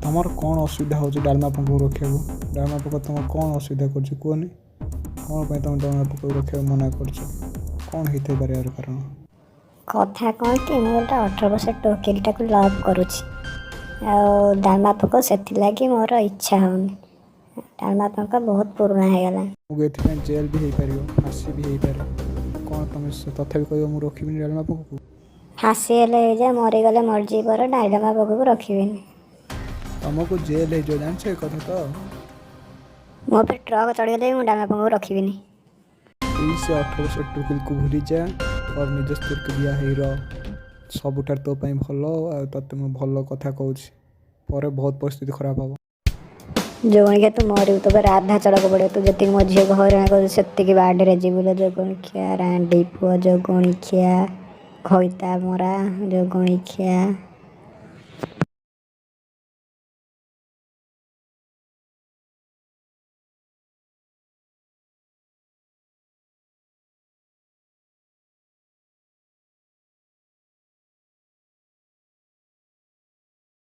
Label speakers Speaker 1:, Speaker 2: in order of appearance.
Speaker 1: ତମର କ'ଣ ଅସୁବିଧା ହେଉଛି ଡାଲମା ପୋକକୁ ରଖିବାକୁ? ଡାଲମା ପୋକ ତମର କ'ଣ ଅସୁବିଧା କରୁଛି କୁହନି। କ'ଣ ପାଇଁ ତମେ ଡାଲମା ପୋକକୁ ରଖିବାକୁ ମନା କରୁଛ? କ'ଣ ହେଇଥାଇପାରେ ଏହାର କାରଣ?
Speaker 2: କଥା କ'ଣ କି, ମୁଁ ଗୋଟେ 18 ବର୍ଷ ଟୋକିଲଟାକୁ ଲଭ୍ କରୁଛି ଆଉ ଡାଲମା ପୋକ ସେଥିଲାଗି ମୋର ଇଚ୍ଛା ହେଉନି। ଡାଲମା ପୋକ ବହୁତ ପୁରୁଣା ହେଇଗଲାଣି।
Speaker 1: ତମକୁ ଏଥିପାଇଁ ଜେଲ୍ ବି ହେଇପାରିବ, ଫାଶୀ ବି ହେଇପାରେ। କ'ଣ ତମେ ତଥାପି କହିବ ମୁଁ ରଖିବିନି ଡାଲମା ପୋକକୁ?
Speaker 2: ଫାଶୀ ହେଲେ ହେଇଯା, ମରିଗଲେ ମରିଯିବି ପରେ ଡାଲମା ପୋକକୁ ରଖିବିନି।
Speaker 1: ତମକୁ ଜେଲ୍ ହେଇଯିବ, ଜାଣିଛ ଏ କଥା ତ?
Speaker 2: ମୋ ଉପରେ ଟ୍ରକ୍ ଚଢ଼ିଗଲେ ବି ମୁଁ ଡାଲମା ପୋକକୁ ରଖିବିନି।
Speaker 1: ଏଇ ସେ 18 ବର୍ଷ ଟୁକିଲକୁ ଭୁଲିଯା और ନିଜ ସ୍ତ୍ରୀକୁ ବିହା ହେଇ ରହ। ସବୁଠାରୁ ତୋ ପାଇଁ ଭଲ। ଆଉ ତୋତେ ମୁଁ ଭଲ କଥା କହୁଛି, ପରେ ବହୁତ ପରିସ୍ଥିତି ଖରାପ ହେବ।
Speaker 2: ଯୋଗଣିଖିଆ, ତୁ ମରିବୁ। ତୋ ଉପରେ ରାଧା ଚଢ଼କ ପଡ଼ିବ। ତୁ ଯେତିକି ମୋ ଝିଅକୁ ହଇରାଣ କରୁଛୁ, ସେତିକି ବାଡ଼ିରେ ଯିବୁ ଲୋ ଯୋଗଣିଖିଆ। ରାଣ୍ଡି ପୁଅ ଯୋଗଣିଖିଆ, ଘଇତା ମରା ଯୋଗଣିଖିଆ।